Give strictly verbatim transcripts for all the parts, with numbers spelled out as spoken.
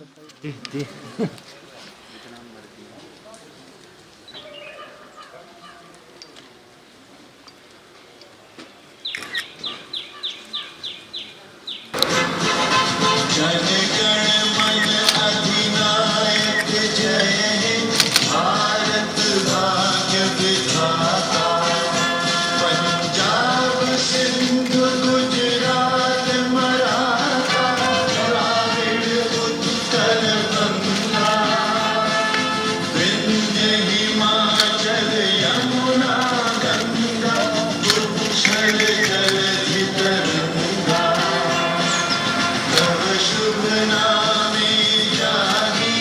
འདི་འདི། जन गण मन अधिनायक जय हे, भारत भाग्य विधाता। पंजाब सिंधु गुजरात मराठा, द्राविड़ उत्कल बंगा। विंध्य हिमाचल यमुना गंगा, उच्छल जलधि तरंगा। तव शुभ नामे जागे,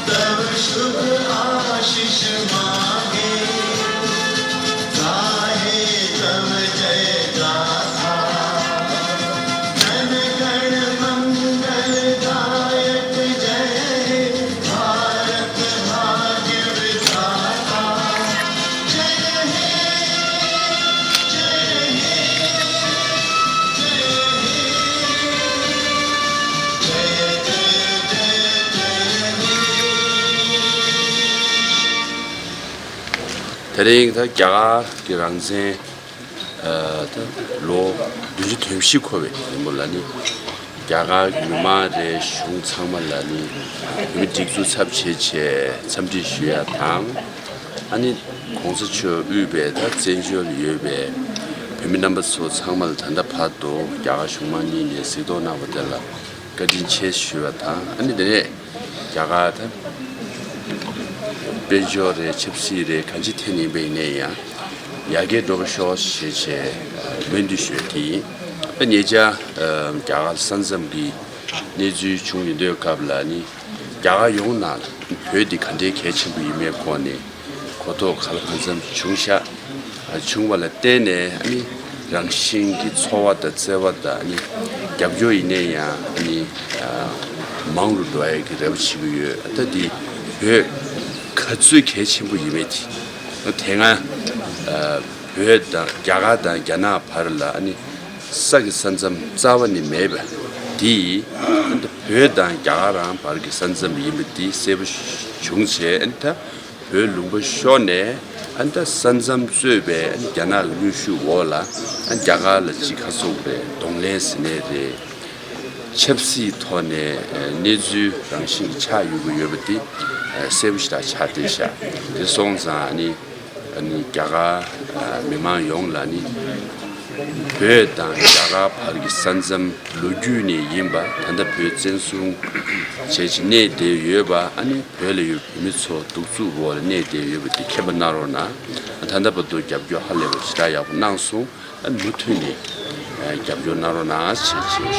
तव शुभ आशीष मांगे। गाहे तव जय गाथा, जन गण मंगल दायक जय हे, भारत भाग्य विधाता। जय हे, जय हे, जय हे, जय जय जय जय हे। དེ་རིང་ད་རྒྱ་གར་གྱི་རང་བཙན་ཨ་ད་ལོ་བདུན་ཅུ་དོན་བཞི་འཁོར་བའི་ཉིན་མོ་ལ་ནི། རྒྱ་གར་གྱི་མི་མང་རེད། གཞུང་ཚང་མ་ལ་ནི་བོད་མི་སྒྲིག་འཛུགས་ཚབ་བྱེད་བྱས་འཚམས་འདྲི་ཞུ་ཡ་དང་། ཨ་ནི་༸གོང་ས་མཆོག་དབུས་པའི་ད་བཙན་བྱོལ་ཡོད་པའི་བོད་མི་རྣམ་པ་ཚོ་ཚང་མ་ལ་ད་ལྟ་བར་དུ་རྒྱ་གར་གཞུང་མང་གཉིས་ནས་གཟིགས་རྟོག་གནང་བ་དེ་ལ་བཀའ་དྲིན་ཆེ་ཞུ་བ་དང་། ཨ་ནི་དེ་ནས་རྒྱ་གར་ད་དཔལ་འབྱོར་རེད། ཆབ་སྲིད་རེད། གང་ཅི་ཐད་ནས་ཡིན་པ་ཡིན་ནའི་ཡང་ཡར་རྒྱས་འགྲོ་གི་ཤོག་ཞེས་བྱས་སྨོན་འདུན་ཞུ་ཡ་དེ་ཡིན། ད་ཉེ་ཆར་རྒྱ་གར་ས་མཚམས་ཀྱི་གནས་ཚུལ་བྱུང་ཡོད་དུས་སྐབས་ལ་ནི། རྒྱ་གར་ཡོངས་ནང་ལ་བོད་འདི་ག་འདྲའི་གལ་ཆེན་པོ་ཡིན་མིན་སྐོར་ནས་གོ་རྟོགས་ག་ལ་གང་འཚམ་བྱུང་ཤག་བྱུང་བ་ལ་བརྟེན་ནས། ཨ་ནི་རང་བཞིན་གྱི་ཚོར་བ་དང་བརྩེ་བ་དང་། ཨ་ནི་རྒྱབ་སྐྱོར་ཡིན་ནའི་ཡང་། ཨ་ནི་མང་རུ་འགྲོ་ཡ་གི་རེ་བ་བྱེད་ཀྱི་ཡོད། ད་འདི་བོད་ག་ཚོད་གལ་ཆེན་པོ་ཡིན་མིན་དེ། དེ་སྔ་བོད་དང་རྒྱ་གར་དང་རྒྱ་ནག་བར་ལ། ཨ་ནི་ས་གི་ས་མཚམས་རྩ་བ་ནས་མེད་པ་འདི། བོད་དང་རྒྱ་གར་རང་བར་གྱི་ས་མཚམས་ཡིན་པ་འདི་གསལ་པོ་བྱུང་བྱས། ཨ་ནི་ད་བོད་ལུང་པ་ཤོར་ནས། ཨ་ནི་ད་ས་མཚམས་གཙོས་པའི། ཨ་ནི་རྒྱ་ནག་གི་གནོན་ཤུགས་འོག་ལ། ཨ་ནི་རྒྱ་གར་ལ་ཅིག་ག་ཚོད་རེད། གདོང་ལེན་ཟེར་ནའི་རེད། ཆབ་སྲིད་ཐོག་ནས་གནས་ཚུལ་རང་བཞིན་གྱི་ཆགས་ཡོང་གི་ཡོད་པ་འདི་གསལ་པོ་ཞེ་དྲག་ཆགས་བསྡད་ཤག་དེ་སོང་ཙང་ནི། ཨ་ནི་རྒྱ་གར་མི་མང་ཡོངས་ལ་ནི། བོད་དང་རྒྱ་གར་བར་གྱི་ས་མཚམས་ལོ་རྒྱུས་ནས་ཡིན་པ། ད་ལྟ་བོད་བཙན་བཟུང་བྱས་བྱས་གནས་བསྡད་ཡོད་པ། ཨ་ནི་བོད་ལ་ཡོད་བོད་མི་ཚོ་གདུག་རྩུབ་འོག་ལ་གནས་བསྡད་ཡོད་པ་འདི་མཁྱེན་པ་གནང་རོགས་གནང་། ད་ལྟ་བར་དུ་རྒྱབ་སྐྱོར་ཧ་ལས་པ་ཞེ་དྲག་ཡག་པོ་གནང་སོང་། ཨ་ནི་མུ་མཐུད་ནས་རྒྱབ་སྐྱོར་གནང་རོགས་གནང་ཞེས་ཞུ།